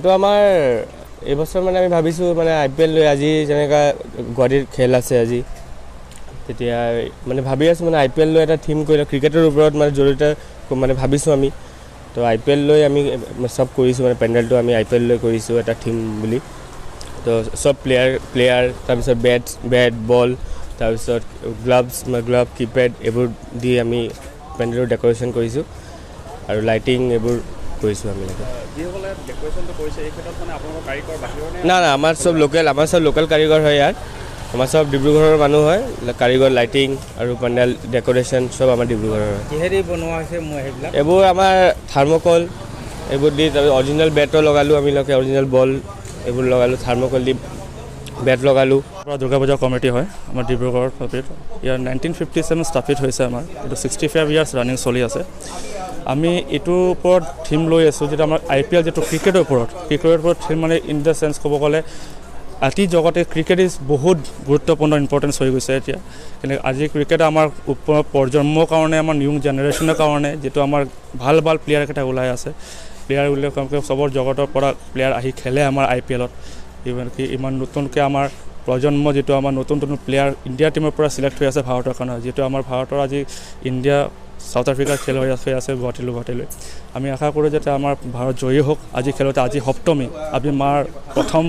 এইটো আমাৰ এইবছৰ মানে আমি ভাবিছোঁ মানে আই পি এল লৈ আজি যেনেকুৱা গুৱাহাটীত খেল আছে আজি, তেতিয়া মানে ভাবি আছোঁ মানে আই পি এল লৈ এটা থিম কৰি ক্ৰিকেটৰ ওপৰত মানে জড়িত মানে ভাবিছোঁ আমি। তো আই পি এল লৈ আমি চব কৰিছোঁ, মানে পেণ্ডেলটো আমি আই পি এল লৈ কৰিছোঁ এটা থিম বুলি। তো চব প্লেয়াৰ প্লেয়াৰ তাৰপিছত বেট বল, তাৰপিছত গ্লাভছ, গ্লাভ, কিপেড এইবোৰ দি আমি পেণ্ডেলটো ডেক'ৰেশ্যন কৰিছোঁ আৰু লাইটিং এইবোৰ কৰিছোঁ আমি এনেকৈ। যিসকলে ডেক'ৰেশ্যনটো কৰিছে, এই ক্ষেত্ৰত মানে আপোনালোকৰ কাৰিকৰ বাহিৰৰ নে? না না, আমাৰ চব লোকেল কাৰিকৰ হয় ইয়াত। আমাৰ চব ডিব্ৰুগড়ৰ মানুহ হয় কাৰিকৰ। লাইটিং আৰু পেণ্ডেল ডেক'ৰেশ্যন চব আমাৰ ডিব্ৰুগড়ৰ হয়। কিহেদি বনোৱা হৈছে মই সেইবিলাক? এইবোৰ আমাৰ থাৰ্মকল এইবোৰ দি, তাৰপিছত অৰিজিনেল বেটো লগালোঁ আমি, অৰিজিনেল বল এইবোৰ লগালোঁ, থাৰ্মকল দি বেট লগালোঁ। পৰা দুৰ্গা পূজা কমিটি হয় আমাৰ ডিব্ৰুগড় স্থাপিত। ইয়াৰ 1957 স্থাপিত হৈছে আমাৰ। এইটো 65 ইয়াৰ্ছ ৰানিং চলি আছে। আমি এইটোৰ ওপৰত থিম লৈ আছোঁ, যিটো আমাৰ আই পি এল, যিটো ক্ৰিকেটৰ ওপৰত থিম, মানে ইন the sense ক'ব গ'লে আতি জগতে ক্ৰিকেট is বহুত গুৰুত্বপূৰ্ণ, ইম্পৰ্টেঞ্চ হৈ গৈছে এতিয়া। কিন্তু আজি ক্ৰিকেট আমাৰ প্ৰজন্মৰ কাৰণে, আমাৰ নিউ জেনেৰেশ্যনৰ কাৰণে, যিটো আমাৰ ভাল ভাল প্লেয়াৰকেইটা ওলাই আছে, প্লেয়াৰ বুলি চবৰ জগতৰ পৰা প্লেয়াৰ আহি খেলে আমাৰ আই পি এলত। ইভেন কি ইমান নতুনকৈ আমাৰ প্ৰজন্ম, যিটো আমাৰ নতুন নতুন প্লেয়াৰ ইণ্ডিয়া টীমৰ পৰা চিলেক্ট হৈ আছে ভাৰতৰ কাৰণে, যিটো আমাৰ ভাৰতৰ আজি ইণ্ডিয়া চাউথ আফ্ৰিকাৰ খেল হৈ আছে গুৱাহাটীলৈ। আমি আশা কৰোঁ যাতে আমাৰ ভাৰত জয়ী হওক আজি খেলতে। আজি সপ্তমী, আজি মাৰ প্ৰথম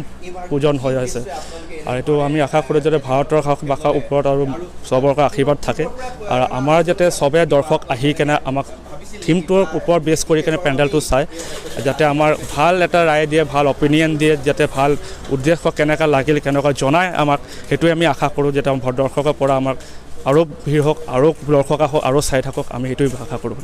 পূজন হৈ আছে আৰু এইটো আমি আশা কৰোঁ যাতে ভাৰতৰ ভাষাৰ ওপৰত আৰু চবৰ আশীৰ্বাদ থাকে আৰু আমাৰ যাতে চবে দৰ্শক আহি কেনে আমাক থিমটোৰ ওপৰত বেছ কৰি কেনে পেণ্ডেলটো চায়, যাতে আমাৰ ভাল এটা ৰায় দিয়ে, ভাল অপিনিয়ন দিয়ে, যাতে ভাল উদ্দেশ্য কেনেকুৱা লাগিল, কেনেকুৱা জনায় আমাক। সেইটোৱে আমি আশা কৰোঁ, যাতে আমাৰ দৰ্শকৰ পৰা আমাক আৰু ভিৰ হওক আৰু দৰ্শক আহক আৰু চাই থাকক, আমি সেইটোৱে আশা কৰোঁ।